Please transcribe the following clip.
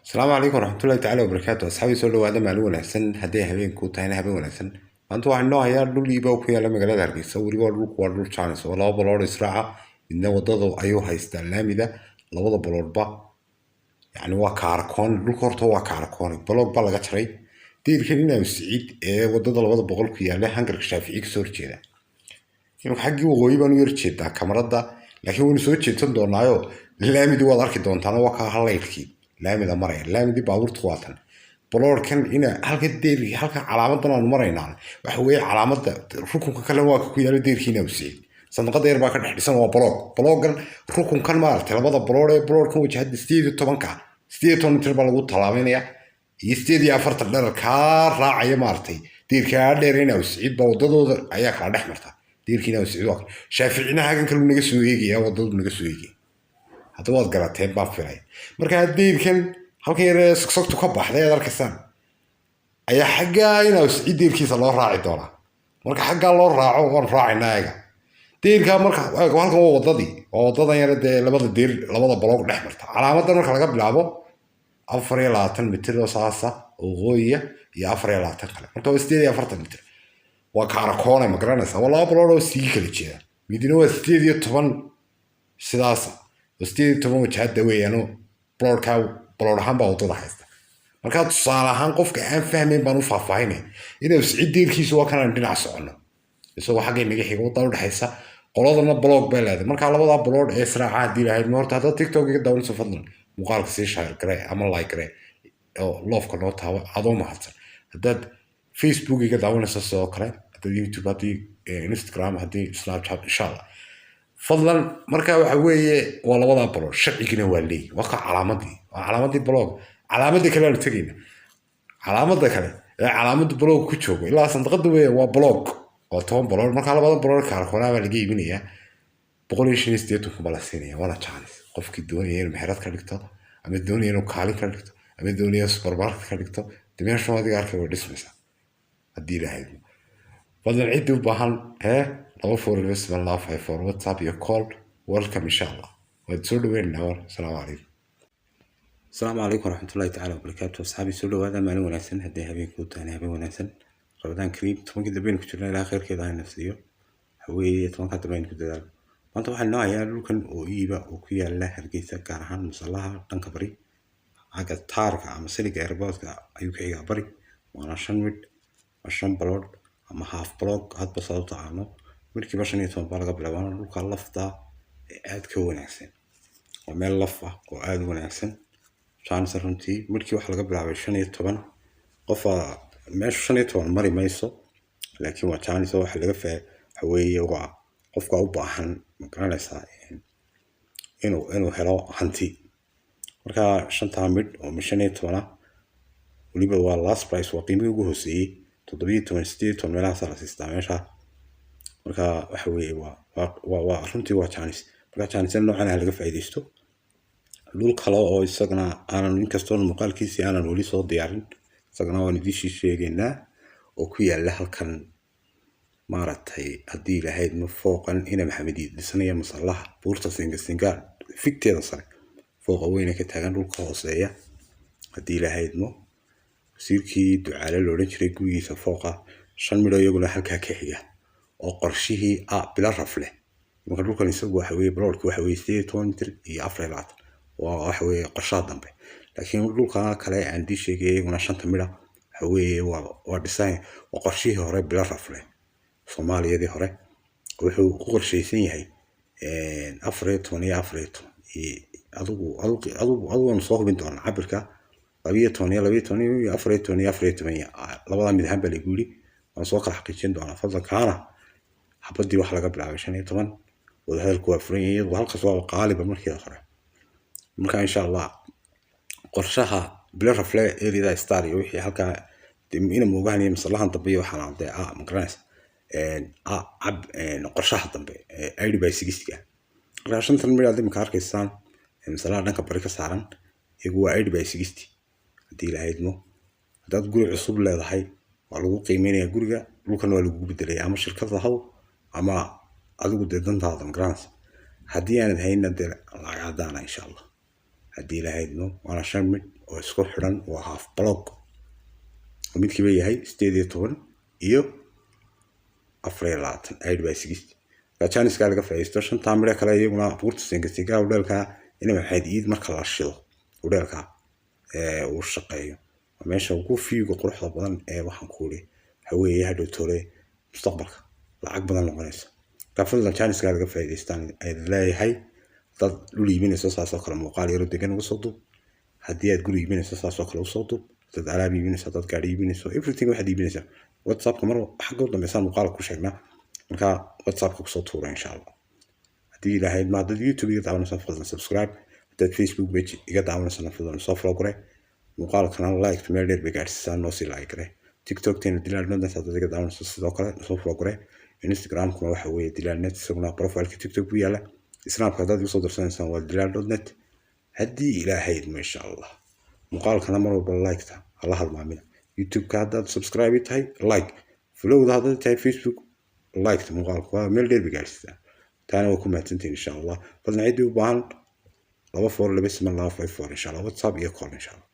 Asalaamu calaykum waraxmatullahi tacaala wabarakaatu. Asxaabii, soo dhawaada. Maalin wanaagsan hadday habeenku tahayna, habeen wanaagsan. Maanta waxaan inoo hayaa dhul iiba ku yaala magaalada Hargeysa. Weliba dhulku waa dhul jaanis oo laba balood israaca, midna wadada ayuu haystaa laamida. Labada baloodba yani waa kaarakoon. Dhulka horta waa kaarakoon, baloog baa laga jaray deyrkan Inaaw Siciid ee wadada 200 ku yaala, hangarka Shaafici kasoo horjeeda. Imika xaggii waqooyi baan u yar jeedaa kamarada, laakiin waynu soo jeedsan doonaayo laamidii waad arki doontaan. Waa kaa halaydhkii laamida maraya, laamidii baabuurta waatan. Baloorkan ina halka deyr, halka calaamadan aanu maraynaa waxa weeye calaamadda rukunka kale waa ka ku yaala deyrkii Inaaw Siciid. Sanduuqada yar baa ka dhex dhisan, waa baloog. Baloogan rukunkan maaragtay, labada balood ee baloorkan wajahada 18-ka, 18 mitir baa lagu tallaabeynaya iyo 48 dherer kaa raacaya. Maaragtay, deyrkaa dheer Inaaw Siciid baa wadadooda ayaa kala dhex marta. Deyrkii Inaaw Siciid waa Shaaficina, hagan kalu naga soo eegaya, wadadu naga soo eegaya. Hadda waad garateen baan filaya. Marka deyrkan halkan yaree sogsogtu ka baxday aad arkaysaan ayaa xaggaa Inaaw Siciid deyrkiisa loo raaci doonaa. Marka xaggaa loo raaco waan raacaynaa ayaga deyrkaa. Marka halkan waa wadadii, waa wadadan yare dee labada deyr, labada baloog dhex marta. Calaamadan marka laga bilaabo 24 mitir oo saasa waqooyiya iyo 24 kale, marka waa 48 mitir. Waa kaarakoone, ma garanaysaa? Waa laba balood oo sii kala jeeda. Midna waa 18 sidaasa oo 18 wajahada weeyaano. Baloodkaa balood ahaan baa wadada haysta. Markaa tusaale ahaan qofka aan fahmayn baan u faahfaahinaya. Inuu Siciid deyrkiisu waa kanaan dhinac soconno, isagoo xaggay naga xiga, waddaa udhexaysa. Qoladana baloog bay leedahay. Markaa labadaa balood ee israaca haddii lahayd. Horta haddaad TikTok iga daawanayso, fadlan muuqaalka sii share garee ama like garee oo loveka noo taabo, adoo mahadsan. Haddaad Facebook iga daawanayso sidoo kale, haddaad YouTube, haddii Instagram, haddii Snapchat, insha Allah fadlan. Marka waxa weeye waa labadaa balood, sharcigina waa leeyi. Waa ka calaamadii, waa calaamadii baloog. Calaamadii kale aanu tegayna, calaamada kale ee calaamada baloog ku joogo ilaa sandaqada weeye, waa baloog, waa 10 balood. Markaa labada balood kaarkoonaa baa laga iibinayaa, 185,000 baa la siinaya. Waana jaanis qofkii doonaya inuu meherad ka dhigto, ama doonaya inuu kaalin ka dhigto, ama doonaya supermarket ka dhigto. De meeshan adiga arkay, way dhismaysaa haddii Ilaahay idmo. Fadlan ciddii u baahan hee 2407254, WhatsApp iyo call. Welcome, insha Allah waad soo dhaweynaynaa. War asalaamu calaykum. Asalaamu calaykum waraxmatullahi tacaala wabarakaatu. Asxaabii, soo dhawaada. Maalin wanaagsan hadday habeenku tahay, habeen wanaagsan. Ramadaan kariim. 10-kii dambe aynu ku jirnaa, ilaa khayrkeeda hayna siiyo. Waxa weeye 10-kaa dambe aynu ku dadaalo. Maanta waxaan noo hayaa dhulkan oo iiba oo ku yaala Hargeysa, gaar ahaan Masallaha dhanka bari, xagga taarka ama siliga airportka ayuu ka xigaa bari. Waana shan midh, waa shan balood ama half block, hadba saad u taqaano. Midhkiiba 15 baa laga bilaabaa. Waana dhulka lafta ee aad ka wanaagsan, waa meel laf ah oo aad u wanaagsan chance runtii. Midhkii waxaa laga bilaabay 15. Qofa meeshu 15 mari mayso, laakiin waa chance oo waxa laga faa waxa weeye waa qofka u baahan, ma garanaysaa, inuu helo hanti. Marka shantaa midh oo 15 ah weliba waa last price, waa qiimihii ugu hooseeyey. 17, 18 meelahaasaa la siistaa meesha. Marka waxa weeye waa runtii waa chance. Marka chance noocan ah laga faa'iidaysto. Dhul kale oo isagana aanan, inkastoo muuqaalkiisii aanan weli soo diyaarin, isagana waan idiin sheegaynaa, oo ku yaala halkan maaragtay, haddii lahayd ma fooqan ina Maxamediid dhisanaya, Masallaha buurta Singasingaar figteeda sare, fooqa weyne ka taagan dhulka hooseeya, haddii lahaydmo wasiirkii Ducaale la odhan jiray gurigiisa fooqa, shan midho iyaguna halkaa ka xiga oo qorshihii ah bilo raf leh. Marka dhulkan isagu waxa weeye baloodhki waxa weeye 18 mitir iyo 24, waa waxa weeye qorshaha dambe. Laakiin dhulka kale aan dii sheegay, iyaguna shanta midha, waxa weeye waa design, waa qorshihii hore bilo raf leh, Soomaaliyadii hore. Wuxuu ku qorshaysan yahay 14 iyo 14 iyo adigu waanu soo hubin doonaa cabirka, 12 iyo 12 iyo 14 iyo 14 iyo labadaa mid ahaan baa lagu yidhi. Waan soo kala xaqiijin doonaa fadlan. Kaana xabadii waxaa laga bilaabay 15. Wadahadalku waa furan yahay, iyadu halkaas waa qaaliba markii hore. Marka insha Allah qorshaha bilo rafle areada star iyo wixii halkaa ina moogahan iyo Masallahan dambe iyo waxaan dee ah, ma garanaysa, cab qorshaha dambe 80 by 60. Marka shantan midh aad imika arkaysaan Masalaha dhanka bari ka saaran, iyagu waa 80 by 60. Haddii lahaydmo haddaad guri cusub leedahay, waa lagu qiimeynaya guriga, dhulkan waa lagugu bedelaya, ama shirkad lahaw ama adigu dee dantaada, ma garanaysa. Haddii aanad hayna dee lacag cadaana insha Allah. Haddii Ilaahay idmo, waana shan mid oo isku xidhan, waa half block oo midkiiba yahay 18 iyo 24, 8 by 60. Marka janiska laga faa'iidaysto. Shantaa midho kale iyaguna buurta Sengasiga, hudheelka ina maxayd iid marka la shido hudheelka uu shaqeeyo, waa meesha ugu viewga quruxda badan ee waxaan ku iri waxa weeye hadhow tole mustaqbalka lacag badan noqonaysa. Marka fadlan janiska laga faa'iidaystaan ayaan leeyahay. Dad dhul iibinayso, saas oo kale muuqaal yaro degan uga soo duub. Haddii aad guri iibinayso, saas oo kale usoo duub. Dad alaab iibinayso, dad gaari iibinayso, everything waxaad iibinaysaa, WhatsAppka mar xagga u dambeysaan muuqaalka ku sheegnaa. Marka WhatsAppka kusoo tuura, insha Allah. Haddii Ilaahay ma haddaad YouTube iga daawanayso, fadlan subscribe. Haddaad Facebook page iga daawanaysana, fadlan soo follow gare. Muuqaalkana like meel dheer bay gaarsiisaan, noo sii like gare. TikTokteena Dilaal Net haddaad iga daawanayso, sidoo kale soo follow gare. Instagramkuna waxa weeye Dilaal Net, isaguna profileka TikTok ku yaala. Snapka haddaad igu soo darsanaysaan waa Dilaal.net. Haddii Ilaahay idmo, insha Allah, muuqaalkana mar walba like-ta hala halmaamina. YouTube-ka haddaad subscribe tahay, like. Followda haddaad tahay Facebook, like muuqaalka, waa meel dheer bay gaarsiisaa. Taana waa ku mahadsantihin, insha Allah. Fadlan ciddii u baahan, 2427254, insha Allah, WhatsApp iyo call, insha Allah.